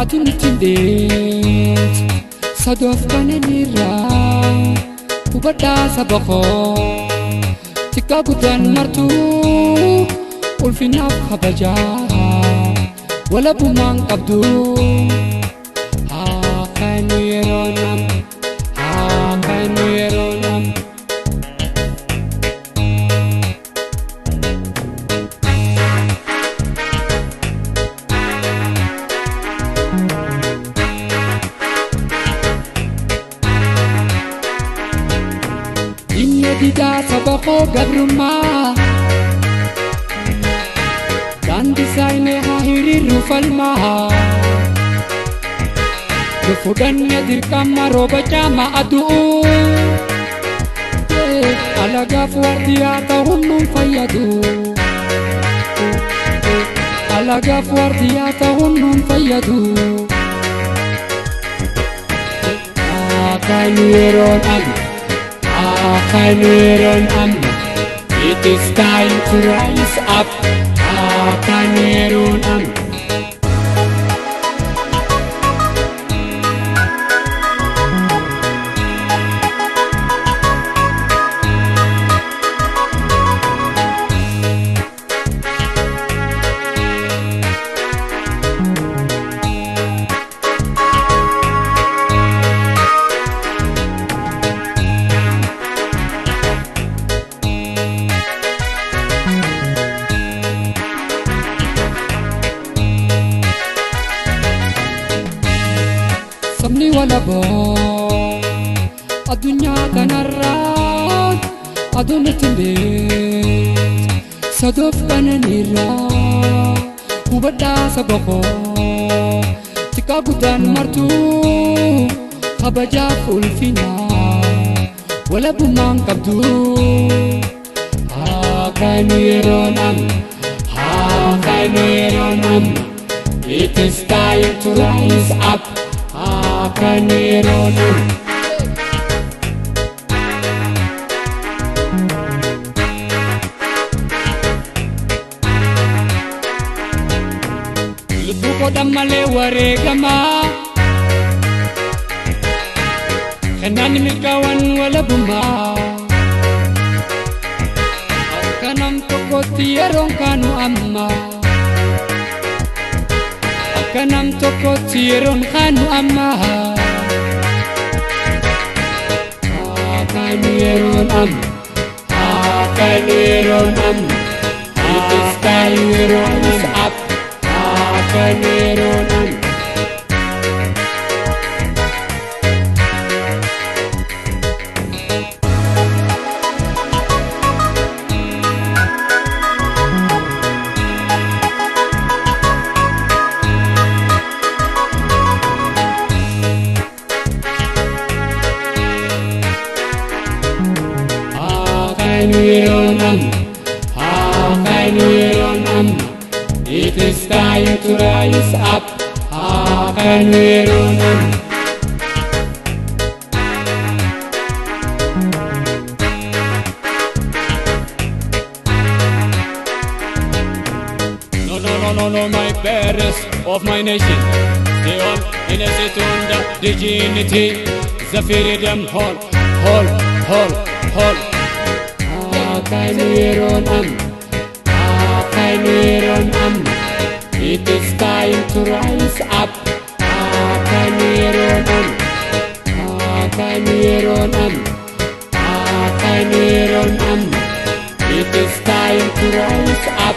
Aduun ittiin deemtu sadoof bananiirraa hubadhaa saba koo xiqqaa guddaan martuu ulfinaaf kabajaa walabummaan qabdu. Haa kaanu yeroo nama, haa kaanu yeroo nama. Inni didaa saba koo gabrummaa daandii saayinee haa hiriirru falmaa nu fudhanne dirqama rooba caama aduu alagaaf waardiyaa ta'uun nuun fayyadu, alagaaf waardiyaa ta'uun nuun fayyadu. Haa kaanu yeroon amma, haa kaanu yeroon amma. It is time to rise up. Haa kaanu yeroon amma. Sabni walaboo addunyaa kanarraa aduun ittiin deemtu sadoof bananiirraa hubadhaa saba koo xiqqaa guddaan martuu kabajaaf ulfinaa walabummaan qabdu. Haa kaanu yeroon amma, haa kaanu yeroon amma. It is time to rise up. Haa kaanu yeroon amma. Lubbuu kodhan malee wareegamaa kennaan milkaawwan walabummaa akka nam tokkotti yeroon kaanu amma, akka nam tokkotti yeroon kaanu amma. Haa kaanu yeroon amma, haa kaanu yeroon amma. It is time to rise up. Haa kaanu yeroon amma. Haa kaanu yeroon amma, haa kaanu yeroon amma. It is time to rise up. Haa kaanu yeroon amma. No, no, no, no, no, my parents of my nation. Stay on in a the dignity, the freedom hall, hall, hall, hall. Haa kaanu yeroon amma, haa kaanu yeroon amma. It is time to rise up. Haa kaanu yeroon amma, haa kaanu yeroon amma, haa kaanu yeroon amma. It is time to rise up.